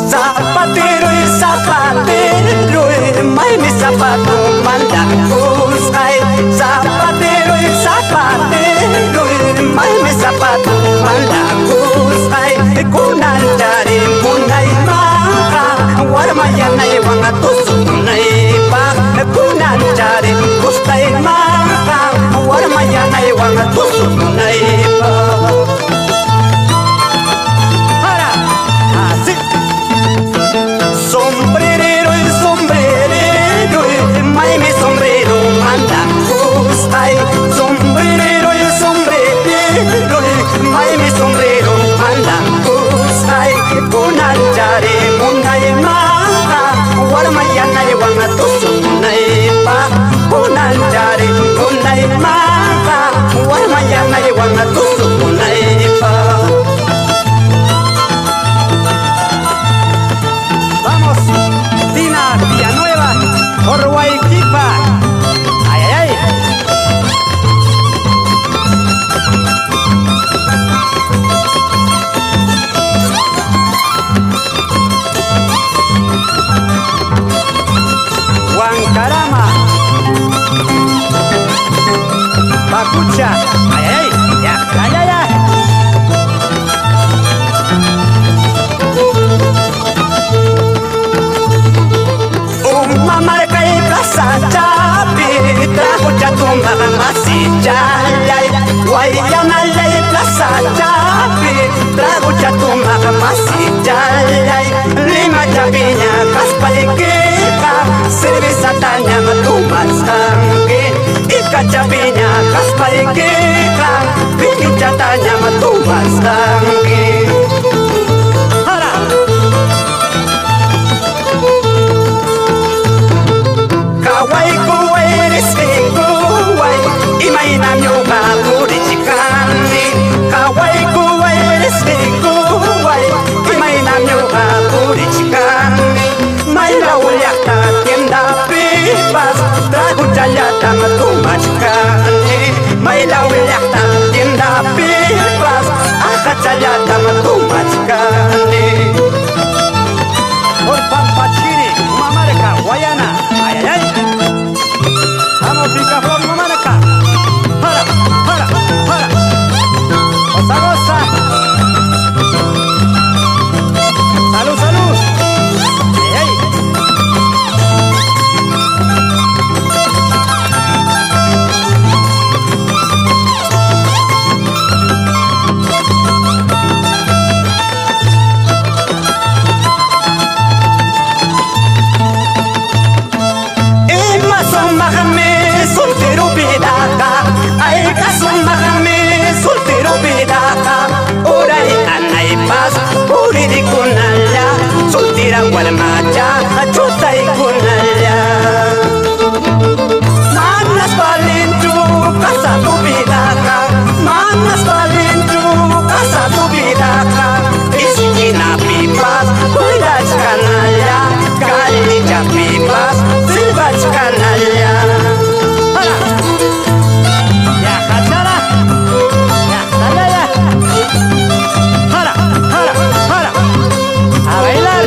Zapatero y zapatero, maymi zapato manda kusqay. Zapatero y zapatero, maymi zapato manda kusqay. Kunanchari munaymanqa, warmayanaywan tusunaypaq. Kunanchari gustaymanqa, warmayanaywan tusunaypaq. Para, así. Sombrerero y sombrerero, maymi sombrero manda gustay. Sombrerero y sombrerero, maymi sombrero manda gustay. Kunanchari munaymanqa, warmayanaywan tusunaypaq. Kunanchari munaymanqa, warmayanaywan tusunaypaq. Vamos, Tina Villanueva, Orhuayquipa. Ay, ay, ay. Huancarama. Pacucha. Ay, ay, ya, ya, ya, ya. Umamarkay plaza chapi, tragucha tumaq masichalay. Wayanalay plaza chapi, tragucha tumaq masichalay. Lima chapiña kaspaykiqa, cervezatañam tumachkanki. Ica chapiña kaspaykiqa, piñuchatañam tumachkanki. Para. Qawaykuway risqikuway, imaynam ñuqa purichkani. Qawaykuway risqikuway, imaynam ñuqa purichkani. Maylaw llaqta tiendapipas, traguchallatam tumachkani. Maylaw llaqta tiendapipas, aqhachallatam tumachkani. Por Pampachiri, Mamarca, Guayana. Ay, ay, ay. Vamos, Picaflor, Mamarca. Para, para, para. Goza, goza. Salud, salud. Ay, ay. Ima sumaqmi soltero vidaqa, ayka sumaqmi soltero vidaqa. Uray anaypas puririkunalla, soltera warmacha chutaykunalla. Manas valinchu casado vidaqa, manas valinchu casado vidaqa. Esquinapipas bailachkanalla, callechapipas silbachkanalla. Para. Ya, jachara. Ya, ya, ya, ya. Para, para, para. A bailar.